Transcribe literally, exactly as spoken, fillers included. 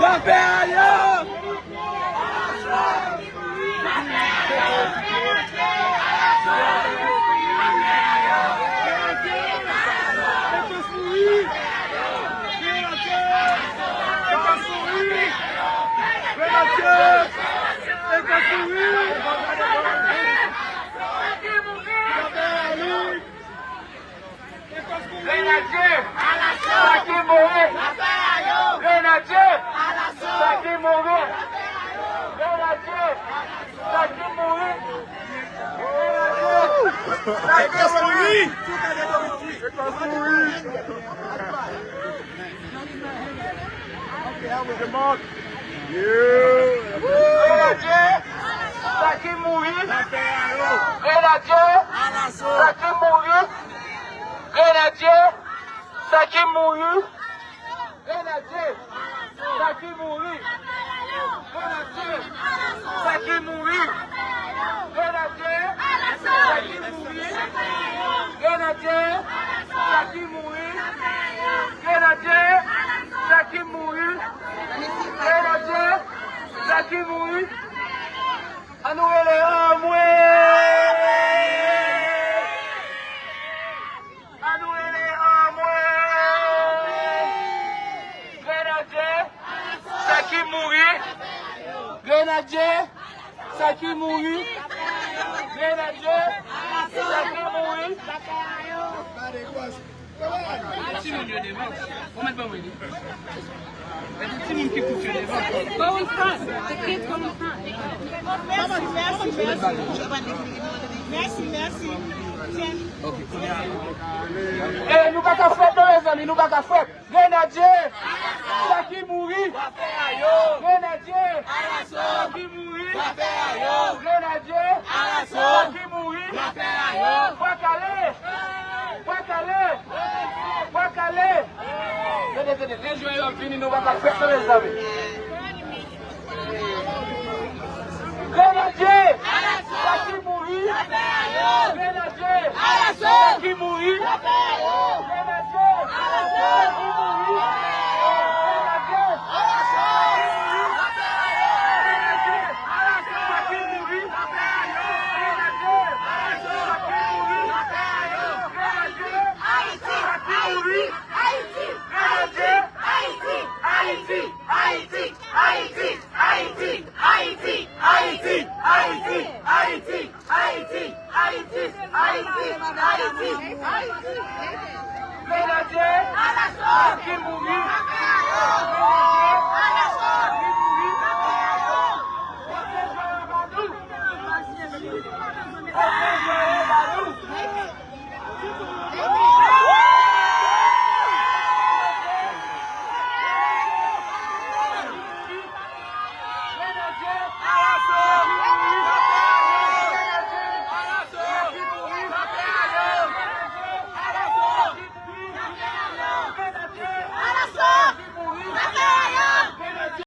Zafè a yo! Grenadye! Sa ki mouri! Grenadye! Sa ki mouri! Grenadye! Sa ki mouri! Grenadye! Sa ki mouri! Grenadye! Sa ki mouri! Grenadye! Sa ki mouri! Grenadye! Sa ki mouri! Grenadye! Sa ki mouri! Grenadye! Sa ki mouri! Grenadye! Sa ki mouri! Grenadye! Sa ki mouri! Grenadye! Sa ki mouri! Grenadye! Sa ki mouri! Ann nou rele anmwe! Ann nou rele anmwe! Grenadye! Sa ki mouri! Grenadye! Sa ki mouri! Grenadye! Sa ki mouri! Timoun yo devan. Ou mèt ban mwen li. Mete timoun ki kout yo devan. Go in front. The kids go in front. Mèsi, mèsi, mèsi. Mèsi, mèsi. E nou pa ka fèt non, mezanmi, nou pa ka fèt. Grenadye! Sa ki mouri! Grenadye! Sa ki mouri! Grenadye! Sa ki mouri! Bwa kale! Bwa kale! Bwa kale! Tande, tande, lè jwè yo ap vini, nou pa ka fèt non, mezanmi. Grenadye! Sa ki mouri! Grenadye! Sa ki mouri! Grenadye! Sa ki mouri! Grenadye! Sa ki mouri! Grenadye! Sa ki mouri! Grenadye! Sa ki mouri! Grenadye! Ayiti! Ayiti! Ayiti! Ayiti! Grenadye! Sa ki mouri!